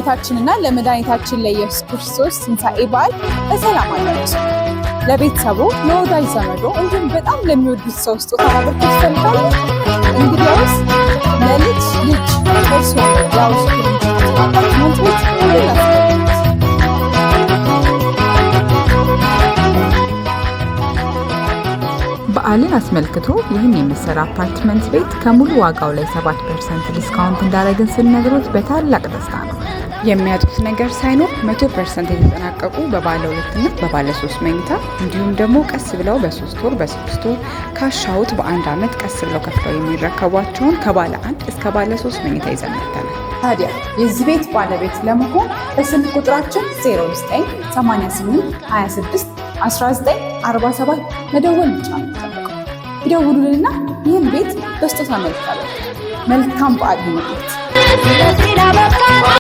ለጌታችንና ለመድኃኒታችን ለኢየሱስ ክርስቶስ ትንሣኤ በዓል በሰላም አደረሱ። ለቤተሰቡ፣ ለወዳጅ ዘመዶ እንዲሁም በጣም ለሚወዱት ሰው ስጦታ ማበርከት ይፈልጋሉ? እንግዲያውስ ለልጅ ልጅ እርስዎ ሊያወርሱት የሚችሉትን አፓርትመንት ቤት እናስገቡት። በዓልን አስመልክቶ ይህን የመሰለ አፓርትመንት ቤት ከሙሉ ዋጋው ላይ 7% discount እንዳደረግን ስንነግሮት በታላቅ ደስታ ነው። የሚያጡት ነገር ሳይኖር 100% የተጠናቀቁ በባለ ሁለትና በባለ ሶስት መኝታ፣ እንዲሁም ደግሞ ቀስ ብለው በ3 ወር፣ በ6 ወር፣ ካሻውት በአንድ ዓመት ቀስ ብለው ከፍለው የሚረከቧቸውን ከባለ አንድ እስከ ባለ ሶስት መኝታ ይዘን መጥተናል። ታዲያ የዚህ ቤት ባለቤት ለመሆን በስልክ ቁጥራችን 0988 26 19 47 መደወል ብቻ ነው የሚጠበቀው። ይደውሉልንና ይህን ቤት በስጦታ መልክ አበርክቱ። መልካም በዓል ይሁንልዎት።